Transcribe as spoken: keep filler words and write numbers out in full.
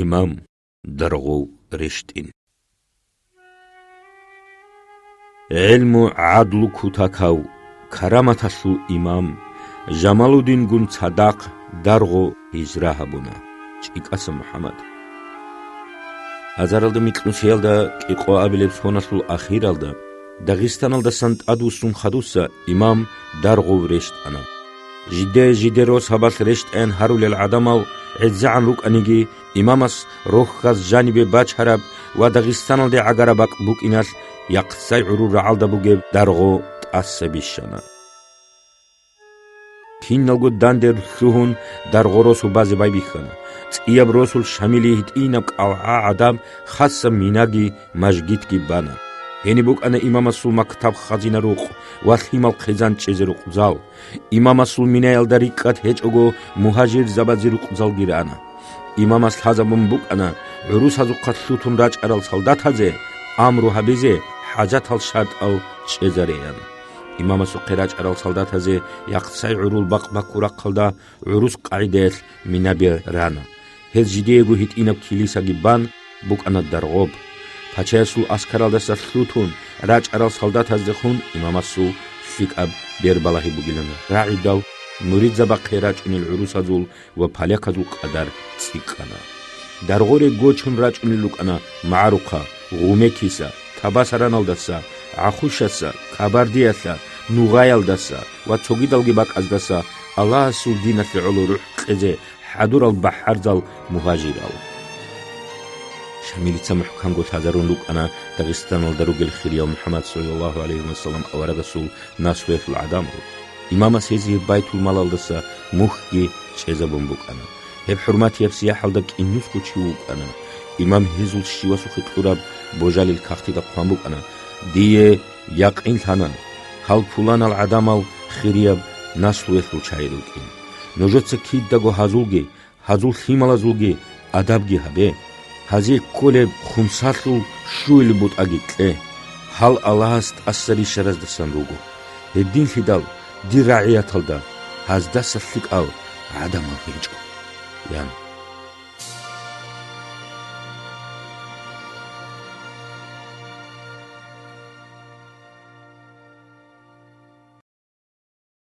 Имам даргъов рещтӀин. ГӀелму-гӀадлу кутакав, караматалъул имам Жамалудингун цадахъ даргъо гьижра гьабуна. ЧӀикӀаса МухӀаммад. Азаралда микьнусиялда кӀикъоабилеб соналъул ахиралда Дагъистаналдасан тӀадвуссун хадуса имам даргъов рещтӀана. Жиде-жиде росабалъ рещтӀаян гьарулел гӀадамал гӀезегӀан рукӀаниги, имамас рохьаз жанибе бачараб ва Дагъистаналде гӀагараб бакӀ букӀиналъ Яхъцай гӀурул рагӀалда бугеб даргъо тӀаса бищана. Киналго данде лъугьун, даргъо росу базе байбихьана. ЦӀияб росул Шамилие гьитӀинаб кӀалгӀа гӀадаб хасаб минаги мажгитги бана. Гьениб букӀана имамасул мактаб-хазина рукъ ва лъимал хъизан чӀезе рукъзал. Имамасул минаялда рикӀкӀад гьечӀого мугьажирзабазе рукъзалги рана. Имамас лъазабун букӀана гӀурусазухъа лъутун рачӀарал солдатазе амру гьабизе хӀажатал шартӀал чӀезареян. Имамасухъе рачӀарал солдатазе Яхъцай гӀурул бакъ баккул рахъалда гӀурус къагӀидаялъ минаби рана. Гьез жидеего гьитӀинаб килисаги бан букӀана даргъоб. Пачаясул аскаралдаса лъутун рачӀарал солдатаздехун имамасул лъикӀаб бербалагьи бугилан рагӀидал, муридзабахъе рачӀунел гӀурусазул ва поляказул къадар цӀикӀкӀана. Даргъоре гочун рачӀунел рукӀана магӀарухъа, Гъумекиса, Табасараналдаса, ГӀахушаса, Кабардиялъа, Нугъаялдаса ва цогидалги бакӀаздаса Аллагьасул диналъе гӀоло рухӀ кьезе хӀадурал бахӀарзал мугьажирал. Шамилица мухӀканго лъазарун рукӀана Дагъистаналда ругел хирияв МухӀаммад саллаллагьу гӀалайгьи вассалам аварагасул наслуялъул гӀадамал. Имамас гьезие байтулмалалдаса мухьги чӀезабун букӀана. Гьеб хӀурматияб сияхӀалда кӀинусго чи вукӀана. Имам гьезул щивасухъе кьураб божалил кагътида хъван букӀана: «Дие якъинлъана, гьал пуланал гӀадамал хирияб наслуялъул чагӀи рукӀин. Нужеца кидаго гьазулги, гьазул лъималазулги адабги гьабе. Гьазие кколеб хумсалъул щуялъул бутӀаги кье. Гьал Аллагьас тӀаса рищараздасан руго. Гьединлъидал дир рагӀияталда гьаздаса лъикӀал гӀадамал гьечӀо», – ян.